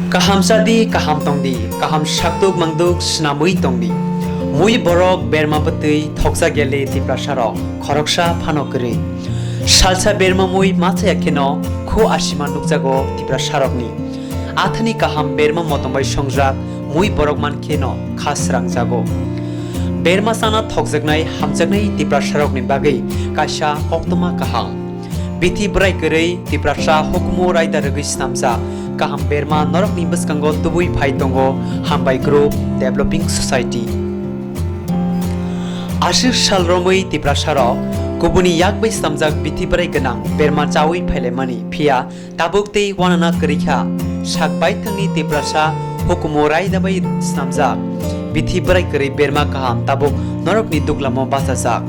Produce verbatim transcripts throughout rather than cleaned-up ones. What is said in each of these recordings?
Kaham chadi, kaham tongdi, kaham sakduk mangduk swnamwi tongdi. Mui borok berma bwtwi thokjak yali Tiprasarok khoroksa phano kwrwi. Salsa berma mui machaya kheno khu asima nukjago Tiprasarokni. Athani kaham berma motong bai songjak mui borok man kheno kha srangjago. Berma chana thokjaknai hamjaknai Tiprasarokni bagwi kaisa koktwma kaham. Bithi bwrai kwrwi Tiprasa hukumu raida rwgwi snamjak kaham berma norokni bwskango tubui phai tongo Hambai Group Developing Society. Aswk sal romwi Tiprasarok kubuni yak bai snamjak bithi bwrai gwnang berma chaui phailaimani, phiya tabuk tei uanana kwrwi kha. Sak baithangni Tiprasa hukumu raida bai snamjak bithi bwrai kwrwi berma kaham tabuk norokni duglamo bachajak.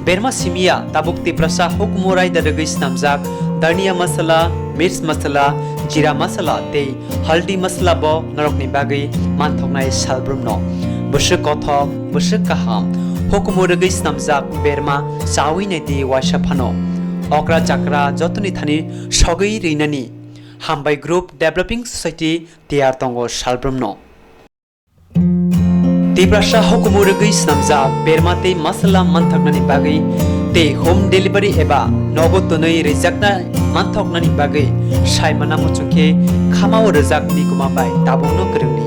Berma simiya tabuk Tiprasa hukumu raida rwgwi snamjak dhania masala, mirch masala, jira masala tei haldi masala bo norokni bagwi manthoknai salbrumno. Bwswk kothok, bwswk kaham, hukumu rwgwi snamjak berma chaui naidi uaisa phano. Okra chakra jotoni thani sogwi rinani Hambai Group Developing Society tiyar tongo salbrumno. Tiprasa hukumu rwgwi snamjak berma tei masala manthoknani bagwi tei home delivery eba nogo twnwi rijakna manthoknani bagwi saimana muchungkhe khamao rwjak bikuma bai tabukno kwrwngdi.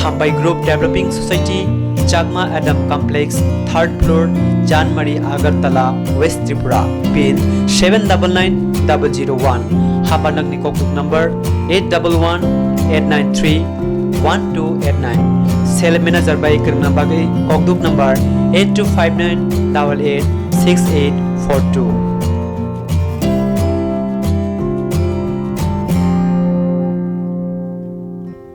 Hambai Group Developing Society, Chakma Adam Complex, third floor, Janmari, Agartala, West Tripura, pin seven double nine double zero one, hapanakni kokduk number eight double one eight nine three one two eight nine. Sale manager bai kwrwngna bagwi kokduk number eight two five nine double eight six eight four two.